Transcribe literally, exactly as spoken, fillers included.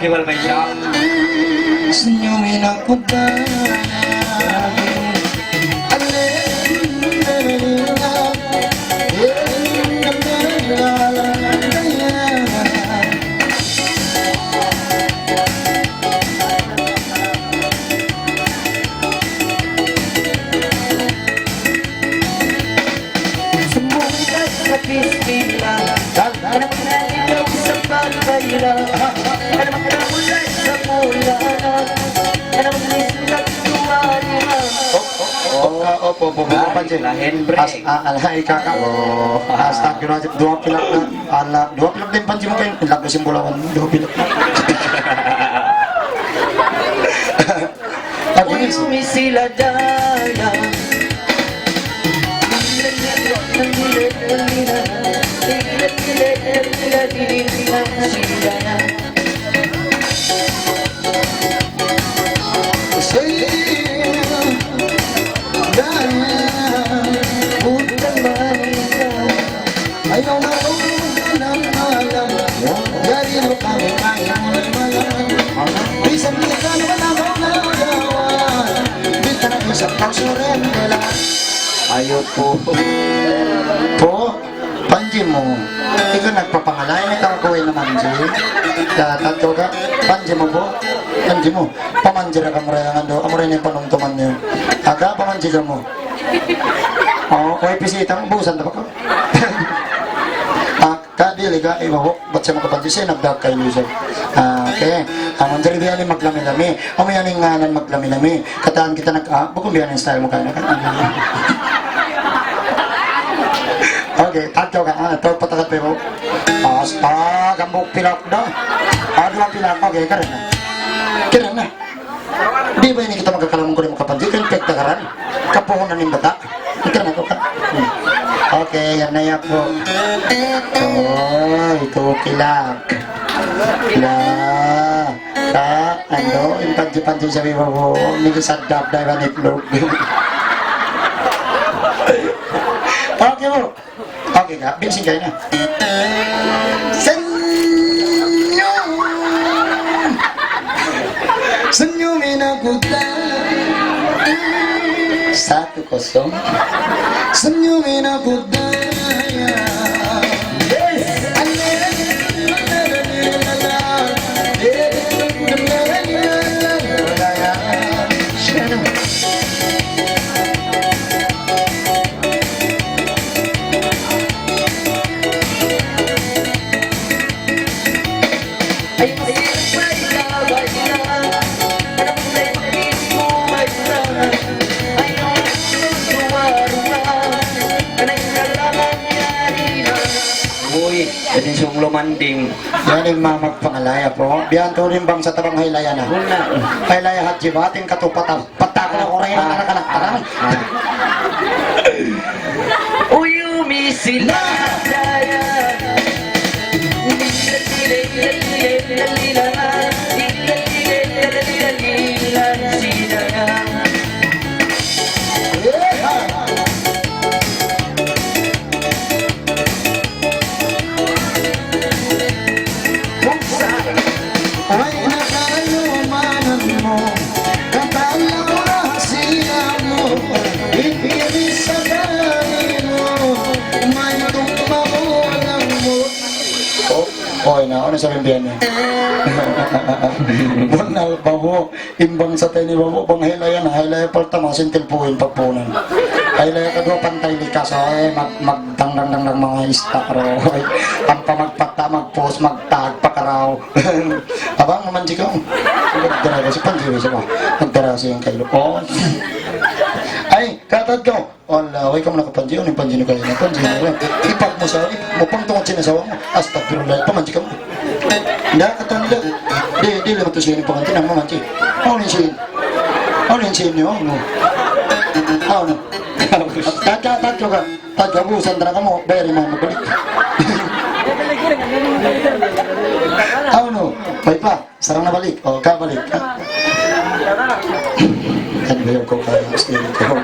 Di ba, Bay Shop? Senyumin aku dah. Sumungkat sa pisngi nila. Anak na ilaw sa pagbayla. Anak na mulay sa mula. Anak na isla tuwari na. Op, op, op, op, op, Panji. Lahin break. As-, ah, alay, kaka. Oh. Astagfirullahaladzim, duwa pilak na. Ala, duwa pilak din, Panji, mu kayu. Pilak na simbulawan, duwa pilak. Abu ni. Uyumi sila daya. Sila daya. Bukan manusia. Ayaw na raw ka ng alam. Yari na kami ay malam. Bisan di ka naman ako nagawa. Di ka na sa pagsurrender. Ayaw po. Po, Panji mu. Ikaw nagpapangalay na ikaw kuwi naman, Ji. Ka, tatlo ka. Panji mu po. Panji mu. Pamanji ra kamu ra yan, ando. Amu ra ini panumtuman niyu. Aga, pamanji kamu. Oh, kuwi pisita mu, busan ta pa ko. Ah, Ka, dili ka, iba ho, bat siya makapanji, siya nagdag kay Luisa. Ah, okay. Ah, manjari biya' ini maglami-lami. Amu yan in ngānan maglami-lami. Katan kita nag-, ah, bukun biya' ini in style mu kayna ka. Okay, tatlo ka, ah, ito, patakat pa ho. Astaga, hambuuk pilak da. Ah, duwa pilak, okay, kari na. Kari na. Di' ba ini kita magkakalaman ku di' makapanji, kan pagtakaran. Kapuhunan in bata'. Ikaw na ko ka. Hmm. Okay, yan na yan po. Oh, ito kilak. La. Ka, ano, in panji-panji sabi mo po, nilisadap na yung itlog. Okay po. Okay ka? Binsing kayo na. Senyum. Senyumin aku dah. Satu kosong. Senyumin aku dah. Yes. Uy, ini sung lumanding. Yan in mama pangalaya po. Biya' tuud in bangsa ta bang haylaya na. Muna. Haylaya Hadji Bating katupat. Patak na oray na anak-anak tarang. Uyumi sila daya. Way na kalumanan mu, katalaw na siya mu, ipiri sa kani mu, may tumbabulan mu. Oh, oy na, ano sabi biya' niya? Bunal pa po. In bangsa ta ini babu', bang haylaya na, haylaya partama, sintil puin pagpunan. Haylaya kaduwa, pantay likas, ay, mag-, magdangdang-dangdang manga istak ro. Ampa magpata, magpus, magtag, pakaraw. Abang, mamanji' kaw. Magdara ka si Panji, sa ba? Magdara siya in kailu. Oh. Ay, katad kaw. Wala', way kamu nakapanji', unu in panji' niyu kayna, panji' niyu. Ipak mu sa, ipak mu, pangtungut sin asawa mu. Astagfirullah, pamanji' kamu. Nda', katan da. Di', di', lima tu siya in pangantin, ang mamanji'. Unu in sin? Unu in sin niyu, unu? Unu? Tadja, tadja ka. Tadja, busan, tara kamu, bayari mu magbalik. Unu? Way pa. Sarang na balik. O, ka balik. Ha? Kan bayaw kaw kaya mas nini kaw.